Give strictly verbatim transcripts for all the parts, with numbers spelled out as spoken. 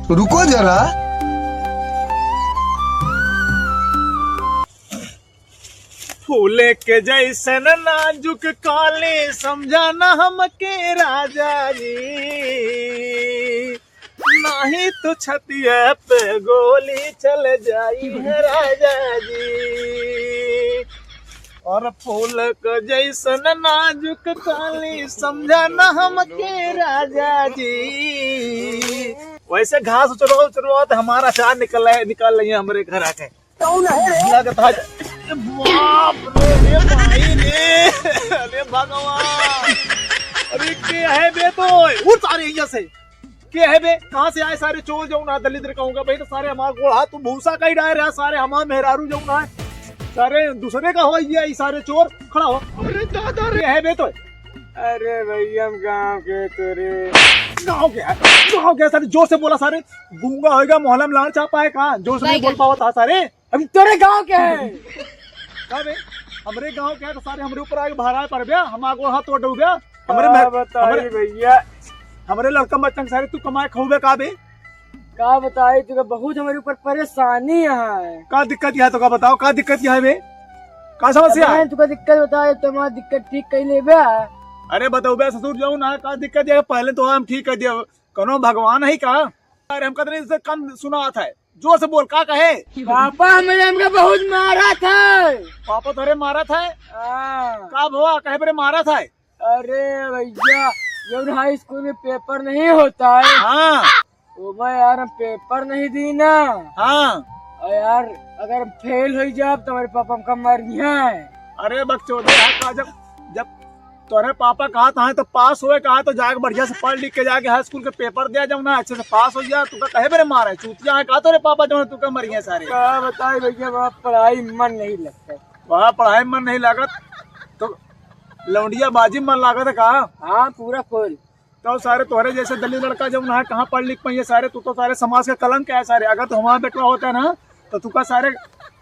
रुको जरा। फूले के जैसन नाजुक काली, समझा न हमके राजा जी, नाही तो छतिया पे गोली चल जाई है राजा जी। और फूल के जैसन नाजुक काली, समझा न हमके राजा जी। वैसे घास उचरवा उचरवा तो हमारा अचार निकल निकल रही है हमरे घर आके। कौन है रे? लगता है। बाप रे, रे भाई रे, अरे भगवान, अरे के है बे तो? उठ सारे यहाँ से। के है बे? कहाँ से आए सारे चोर जौन है, दलिद्र कहूँगा भाई, तो सारे हमार गोड़ हाथ तू भूसा का ही डाय रहा, सारे हमार मेहरारू जौन है, सारे दूसरे का हो ये, ये सारे चोर। खड़ा हो। अरे दादा रे। के है बे तो? अरे भैया, हम गाँव के तो रे। गाँव के है? गाँव के है? सारे जोर से बोला, सारे गूंगा होएगा, मोहल्ला में लाड़ चापा है का? जोर से नहीं बोल पावा था सारे। हम तोरे गाँव के हैं। का बे? हमरे गाँव के है तो सारे हमरे ऊपर आके भराए पर बे, हम आगो हाथ तोड़ डूबे। हमरे का में-, बताई हमरे, भैया। हमरे लड़का बच्चन के सारे तू कमाए खाऊबे का बे? का बताई तुका, बहुत हमरे ऊपर परेशानी है। का दिक्कत है तो का बताओ, का दिक्कत है बे? का समस्या है? अरे तुका दिक्कत बताए तो हमार दिक्कत ठीक कर लेबे। अरे बताओ बे ससुर, जाओ ना, का दिक्कत है? पहले तो हम ठीक कर दिया, कौनो भगवान है का? अरे हमका तो नहीं से कम सुना था, जोर से बोल, का कहे? पापा हमरे हमका बहुत मारा था। पापा तोरे मारा था? हाँ। का भवा, कहे बरे मारा था? अरे भैया, जब हाई स्कूल में पेपर नहीं होता है, हाँ। तो मैं यार हम पेपर नहीं दी ना। हाँ। और यार अगर हम फेल हो जाए तो हमारे पापा हमका मरिहे। अरे बकचोदे, हाँ, का जब, जब तोरे पापा कहा था तो पास होए, कहा तो जाके बढ़िया से पढ़ लिख के जाके हाई स्कूल के पेपर दे जाओ ना, अच्छे से पास हो जा। तू का कहे बरे मारे चूतिया है का तोरे पापा जो तू का मरिहे सारे? का बताई भैया, वहाँ पढ़ाई में मन नहीं लगता। वहाँ पढ़ाई में मन नहीं लागत तो लौंडिया बाजी में मन लागत है का? हाँ, पूरा फुल। तो सारे तोहरे जैसे दलित लड़का जौन है, कहाँ पढ़ लिख पाइए सारे? तू तो सारे समाज का कलंक है सारे। अगर तो हमारा बेटवा होता है ना, तो तुका सारे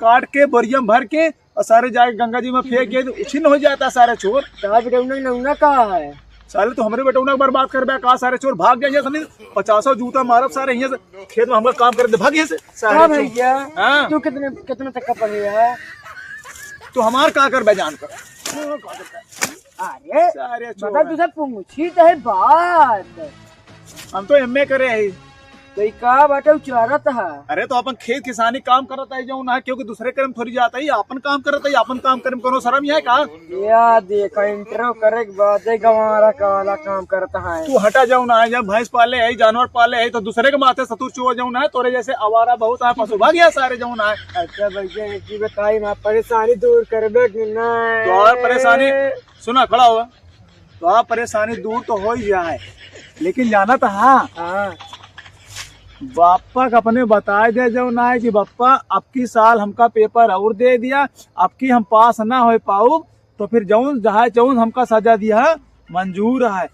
काट के बोरिया में भर के और सारे जाके गंगा जी में फेंक के उछिन्न हो जाता सारे चोर। का बेटौना नौना का है? साले तो हमरे बेटौना के बर्बाद करबे का सारे चोर? भाग जाइए सनी, पचासों जूता मारब सारे हियां से। खेत में हमका काम करे दे, भाग यहाँ से सारे का चोर। भैया, हाँ। तू कितने, कितने तक का पढ़े है? तू हमार का करबे जान कर? अरे, सारे चोर बता, हैं। तुझे पूछी तो है बात। हम तो एमए करे ही। तो ई का बाटे उचारत है? अरे, तो अपन खेत किसानी काम करत है जौन है, क्योंकि दूसरे करे में थोड़ी जाता है, अपन काम करत है, अपन काम करे में कोनो शर्म है का? या देखा, इंटरव्यू करे के बाद गंवारा काला काम करत है। तू हटा जौन है, जब भैंस पाले है, जानवर पाले है, तो दूसरे के माथे सतुर चुआ जौन है, तोरे जैसे आवारा बहुत है, पशु भाग गया सारे जौन है। अच्छा भैया, एक चीज बताई, मैं परेशानी दूर करबे कि नहीं? तो और परेशानी सुना, खड़ा हुआ। तो आप परेशानी दूर तो हो ही जाए, लेकिन जाना तो हाँ, हाँ। बापा का अपने बताए दे जौन है कि बप्पा, अब की साल हमका पेपर और दे दिया, अब की हम पास ना हो पाऊ, तो फिर जौन जहाँ जौन हमका सजा दिया है, मंजूर है।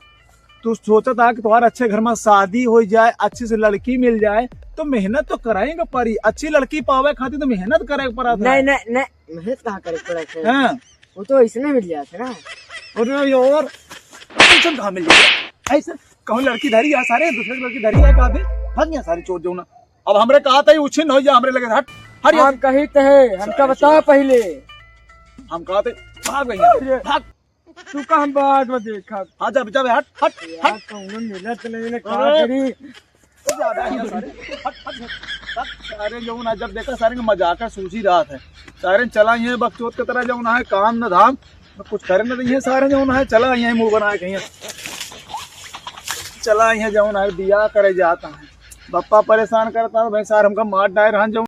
तू सोचत है कि तुम्हारे अच्छे घर में शादी हो जाए, अच्छी से लड़की मिल जाए, तो मेहनत तो कराएंगे पड़ी। अच्छी लड़की पावे खातिर तो मेहनत करे के पड़ा था। नहीं, नहीं, नहीं, मेहनत कहाँ करे के पड़ा था? हाँ। वो तो ऐसे नहीं मिल जाता ना। अरे यार, ऐसन कहाँ मिल जाता? ऐसे कहूँ लड़की धरी है सारे, दूसरे की लड़की धरी है कहाँ पे? भाग गया सारे चोर जौना। अब हमरे कहा था, ये उछिन हो जा हमरे लगे, हट, हट यहाँ हम से। कही तो है, हमका सारे बता चोर। पहले। हम कहा थे, भाग भैया, अरे। भाग। तू का हम बाद में देखा। हाँ, जा, जा, हट, हट, यार, हट। कौनो मिलत नहीं ने, का अरे। करी? जा, जा, जा, सारे। हट, हट, हट। सारे जौन है, जब देखा सारे के मजाक है, सूझी रात है। सारे चला ये बकचोद की तरह जौन है, काम न धाम, न कुछ करे न रही है, सारे जौन है, चला ये मुंह बनाए कहीं। चला ये जौन है, बियाह करे जाता है। बप्पा परेशान करता है, भाई सारे हमका मार डाए रहन जौन।